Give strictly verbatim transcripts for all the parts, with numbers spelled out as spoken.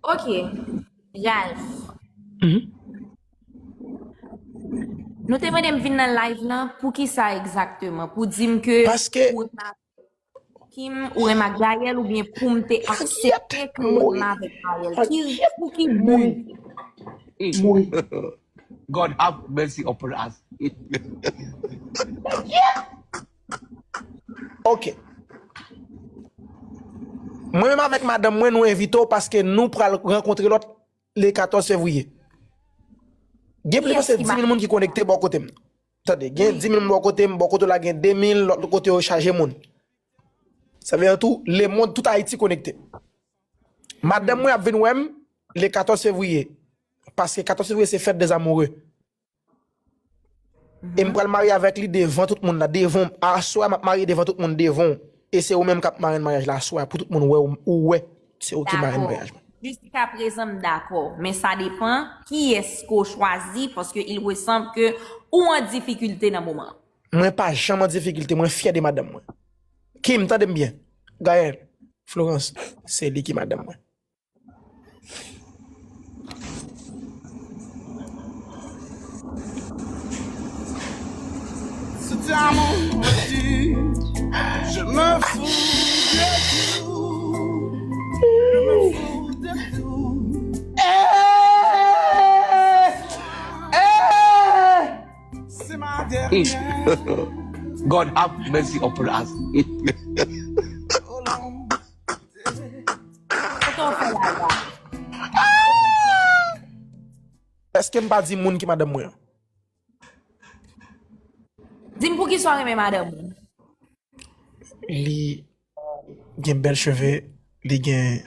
Ok, Ralph. Mhm. Nou te mande m vin nan live lan, pou ki sa egzakteman? Pou di m ke Paske ou renmen avèk Kim, ou renmen ak Gaël, oubyen pou m te aksepte ke ou renmen avèk Gaël? Ki, pou ki bri? Mouri. God have mercy upon us. Ok. Mwen menm avèk madanm mwen, nou envite w paske nou pral rankontre lòt le katòz fevriye. Gen plis pase dis mil moun ki konekte bò kote m. Tande, gen dis mil moun bò kote m, bò kote w la gen de mil, lòt kote yo chaje moun. Sa vle di tou, lemonn, tout Ayiti konekte. Madanm mwen ap vin wè m le katòz fevriye. Paske katòz fevriye se fèt dèzamoure. E m pral marye avèk li devan tout moun la, devan, aswè a m ap marye devan tout moun devan w. E se ou menm k ap marenn maryaj la aswè a pou tout moun wè ou, ou wè se ou ki marenn maryaj mwen. Jiskaprezan m dakò, men sa depan kiyès ke w chwazi, paske il ressanm ke ou an difikilte nan moman an. Mwen pa janm an difikilte, mwen fyè de madanm mwen. Kim, tande m byen. Gaël, Florence, se li ki madanm mwen. Sous amour, je me fous de tout. Je me fous de tout. C'est ma dernière. God have mercy upon us. Kote w fè la la? Èske m pa di moun ki madanm mwen an? Di m poukisa w renmen madanm ou? Li gen bèl cheve, li gen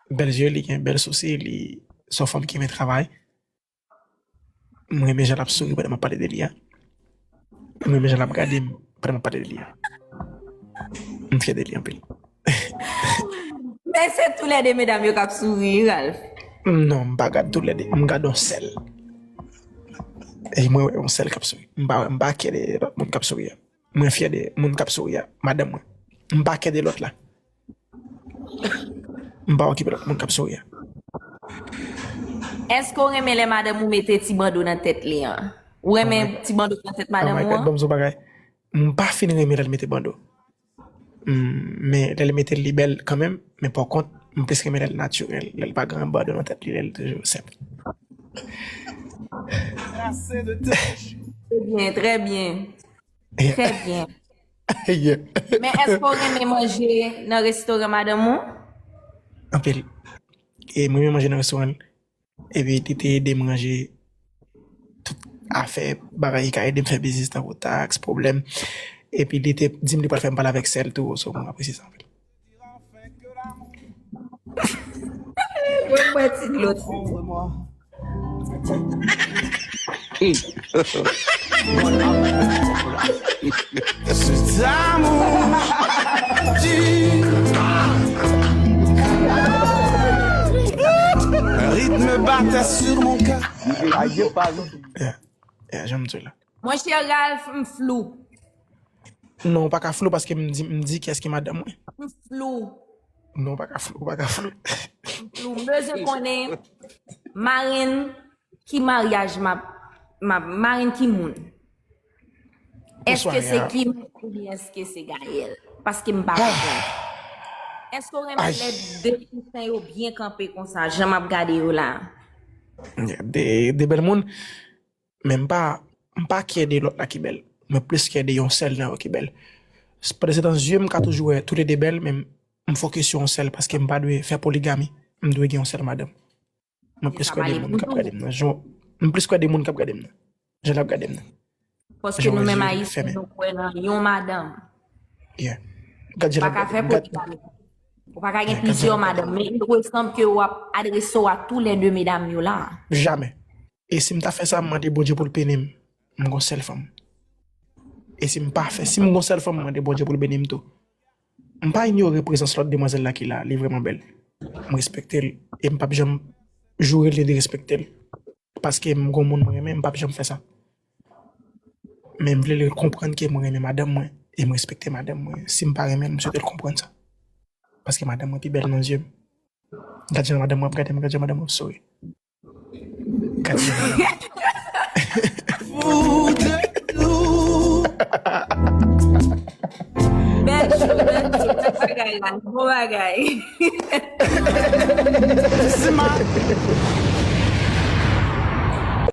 bèl zye, li gen bèl sousi, li se yon fanm ki renmen travay. Mwen renmen jan l ap souri pandan m ap pale de li a. Mwen renmen jan l ap gade m pandan m ap pale de li a. M fyè de li anpil. Men se toulède medam yo k ap souri, Ralph. Non, m pa gad toulède. M gad yon sèl. E mwen wè yon sèl k ap souri. M pa, m pa kè de lòt moun k ap souri a. Mwen fyè de moun k ap souri a. Madanm mwen. M pa kè de lòt la. M pa okipe lòt moun k ap souri a. Èske w renmen lè madanm ou mete ti bando nan tèt li an? Ou renmen ti bando nan tèt madanm ou an? Ban m di w bagay. M pa fin renmen lè l mete bando. Men lè l mete l, li bèl kanmenm. Men pa kont, m plis renmen lè l natirèl. Lè l pa gen bando nan tèt li, lè l toujou senp. Trè byen, trè byen. Trè byen. Men èske w renmen manje nan restoran madanm ou? Anpil. E mwen renmen manje nan restoran l. Epi li te ede m ranje tout afè, bagay ki ka ede m fè biznis tankou taks, pwoblèm. Epi li te di m li pral fè m pale avèk sè l tou, so mwen apresye sa anpil. Mwen bwè ti dlo tou. Cet amour dit rythme battait sur mon cœur. Yeah, yeah, jan m di w la. Monchè Ralph, m flou. Non, ou pa ka flou paske m di, m di kiyès ki madanm mwen. M flou. Non, ou pa ka flou, ou pa ka flou. M flou. M bezwen konnen marenn ki maryaj m ap, m ap, marenn ki moun. Èske se Kim oubyen èske se Gaël? Paske m pa konprann. Èske w renmen lè de kousen yo byen kanpe konsa, jan m ap gade yo la? De, de bèl moun. Men m pa, m pa kè de lòt la ki bèl. Mwen plis kè de yon sèl nan yo ki bèl. Pandan se tan, zye m ka toujou wè toulède bèl, men m fokis sou yon sèl paske m pa dwe fè poligami. M dwe gen yon sèl madanm. Mwen plis kwè de moun k ap gade m nan. Jan, m plis kwè de moun k ap gade m nan. Jan y ap gade m nan. Paske nou menm Ayisyen, nou kwè nan yon madanm. Yeah. Gad jan l ap gade m. Ou pa ka fè poligami. Ou pa ka gen plizyè madanm, men il ressanm ke w ap adrese w a toulède medam yo la. Jamè. E si m ta fè sa, m mande Bondye pou l pini m. M gon sèl fanm. E si m pa fè, si m gon sèl fanm, m mande Bondye pou l beni m tou. M pa inyore prezans lòt demwazèl la ki la, li vrèman bèl. M respekte l, e m p ap janm joure l ni derespekte l. Paske m gon moun mwen renmen, m p ap janm fè sa. Men m vle l konprann ke mwen renmen madanm mwen, e m respekte madanm mwen. Si m pa renmen l, m swete l konprann sa. Paske madanm mwen pi bèl nan zye m. Gad jan madanm w ap gade m, gad jan madanm w ap souri. Gad jan madanm. Bèl chou, bèl chou, bèl bagay la, bon bagay. Zima.